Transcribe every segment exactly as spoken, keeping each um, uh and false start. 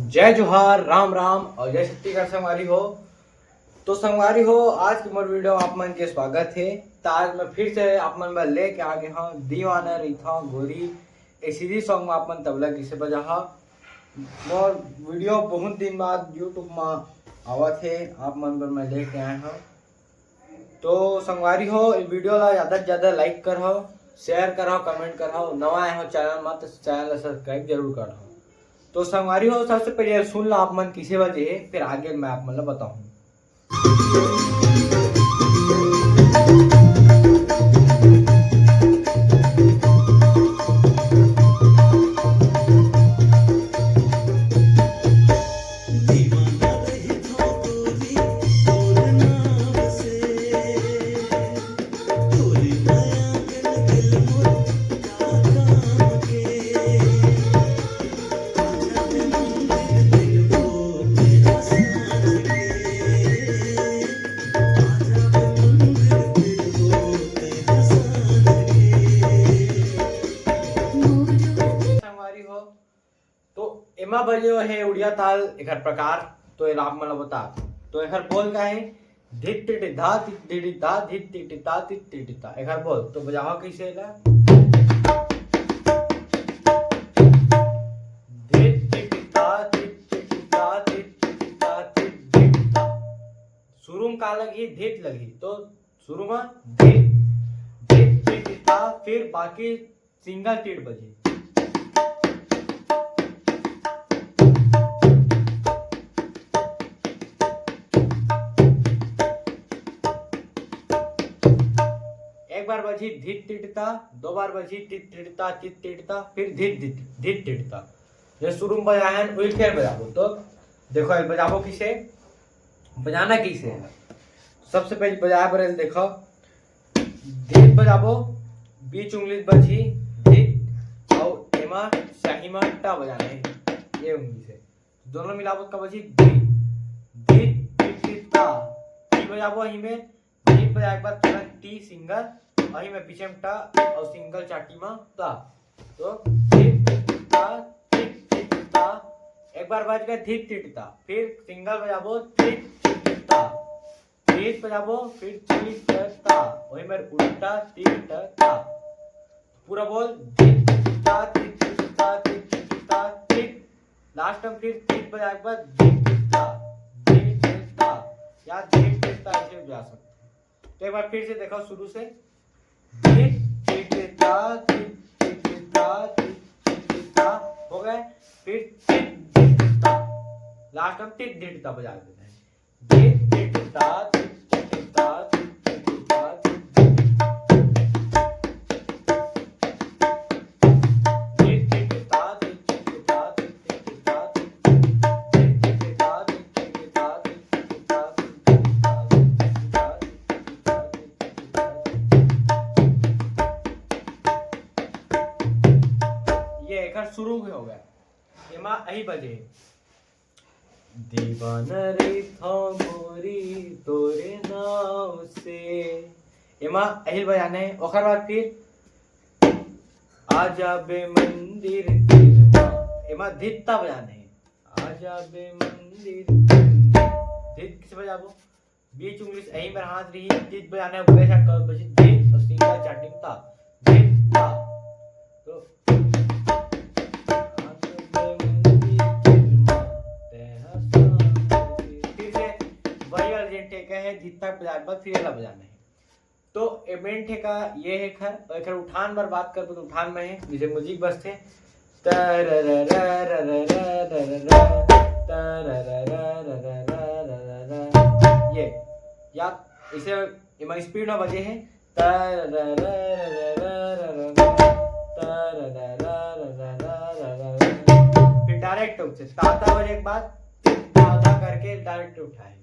जय जोहार, राम राम और जय छत्तीसगढ़ संगवारी हो। तो संगवारी हो, आज के मोर वीडियो आप मन के स्वागत हे। तो आज मैं फिर से आप मन बर लेके आ गे हंव दीवाना रहिथंव गोरी, ए सीरीज सॉन्ग में आप मन तबला कइसे बजाहा। मोर वीडियो बहुत दिन बाद YouTube में आवत हे, आप मन बर मैं लेके आए हंव। तो संगवारी हो, ए वीडियो ला ज्यादा से ज्यादा लाइक करहव, शेयर करहव, कमेंट करहव। नवा आए हो चैनल में तो चैनल ला सब्सक्राइब जरूर करहव। तो संगवारी हो, सबसे पहले सुन ला आप मन किसे बजे हे, फिर आगे मैं आप मन ला बताहूँ। संगवारी हो, तो एमा बजे हे उड़िया ताल, एकर प्रकार तो एला आप मन ला बता। तो एकर बोल का हे, धित टिट धा, धित टिट धा, धित टिट धा, धित टिट धा। एकर बोल तो बजावा कइसे एला? धित टिट धा, धित टिट धा, धित टिट धा, धित टिट धा। शुरू में का लगही? धित लगही। तो शुरू में धित, धित टिट धा, फिर बाकी सिंगल टिट बजी। एक बार बजी धित टिट धा, दो बार बजी धित टिट धा, धित टिट धा, फिर धित धित, धित टिट धा। जो शुरू में बजाए हन, वही फिर बजाबो। तो देखो, ये बजाबो किसे, बजाना किसे है। सबसे पहले बजाए बर देखो, धित बजाबो, बीच उंगली बजी धित, अउ एमा स्याही मा टा बजाना है, ये उंगली से। दोनों मिलाबो का बजी धित, धित, धित, धित, ता। टी बजाबो, यही में धित बजाए के बाद तुरंत टी सिंगल, वही में पीछे में टा और सिंगल चाटी मा ता। तो धित, ता, धित, धित, ता। एक बार बज गए धित, धित, ता, फिर सिंगल बजाबो धित, धित, धित, ता। धित बजाबो, फिर धित, ता, वही में उल्टा धित, ता। पूरा बोल, धित, ता, धित, ता, धित, ता, धित। लास्ट में फिर धित बजाए के बाद धित, ता, धित, ता, या धित, ता, ऐसे भी जा सकते हैं। तो एक बार फिर से देखो शुरू से, धित, धित, ता, धित, धित, ता, धित, धित, ता, हो गए। फिर धित, धित, ता, लास्ट में धित, धित, ता बजा देते हैं। धित, धित, ता, धित, धित, ता, धित, धित, ता, धित, धित, ता। ये एकर शुरू हो गया। एमा अही बजे। दीवाना रहिथंव गोरी तोरे नाव से। एमा अही बजाना हे, ओकर बाद फिर आ जाबे मंदिर तीर मा। एमा धित ता बजाना हे, आ जाबे मंदिर तीर मा। धित किसे बजाबो? बीच उंगली से यही मेरा हाथ रही, धित बजाना हे, वैसा कर बजी धित और सिंगल चाटी ता, धित ता। तो फिर से वही वाला जो ठेका है, धित तक बजा के बाद फिर वाला बजाना है। तो ए मेन ठेका ये है खर, और एकर उठान बर बात करबो तो उठान में है, जैसे म्यूजिक बजथे, तररररररररररर, तरररररररररर। ये, या इसे एमा स्पीड में बजे है, तररररररररर, तररररररररर। फिर डायरेक्ट उठथे, ताता बजे के बाद, ताता करके डायरेक्ट उठाए।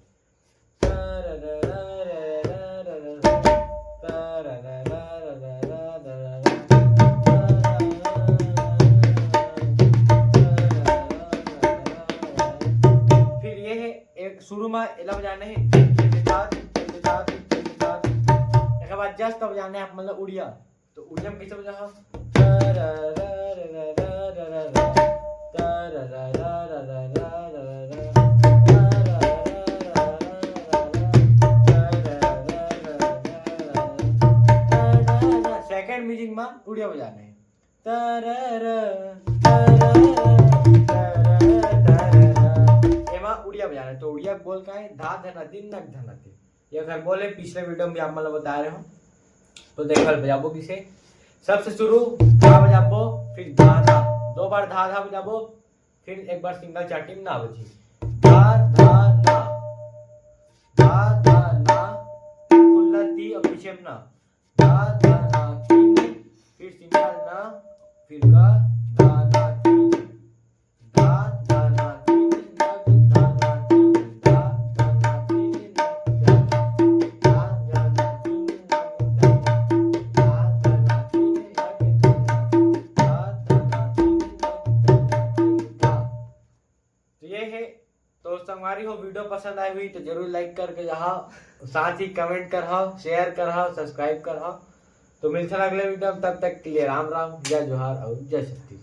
फिर ये है एक शुरू में एला बजाना है, एक बार जस्ट बजाना है आप, मतलब उड़िया। तो उड़िया में कैसे बजा? एमा उड़िया बजाना है, तो उड़िया बोल का है, धा धना दिन नग धना दिन। ये अगर बोले, पिछले वीडियो में भी आप मतलब बता रहे हो, तो देखल बजाबो किसे। सबसे शुरू धा बजाबो, फिर गाना, दो बार धा धा बजाबो, फिर एक बार सिंगल चाटी में ना बजी। धा धा ना, धा धा ना, खुल्ला ती और पीछे में ना। धा धा ना तीन, फिर सिंगल ना, फिर गा, धा ना तीन, धा धा ना तीन, धा धा ना तीन, धा धा ना तीन, धा धा, धा धा ना तीन, धा धा, धा धा ना तीन, धा धा, धा धा ना तीन, धा धा, धा। तो ये है। तो संगवारी हो, वीडियो पसंद आई हुई तो जरूर लाइक करके जाहा, साथ ही कमेंट करहा, शेयर करहा, सब्सक्राइब करहा। तो मिलते हैं अगले वीडियो में, तब तक के लिए राम राम, जय जोहार और जय शक्ति।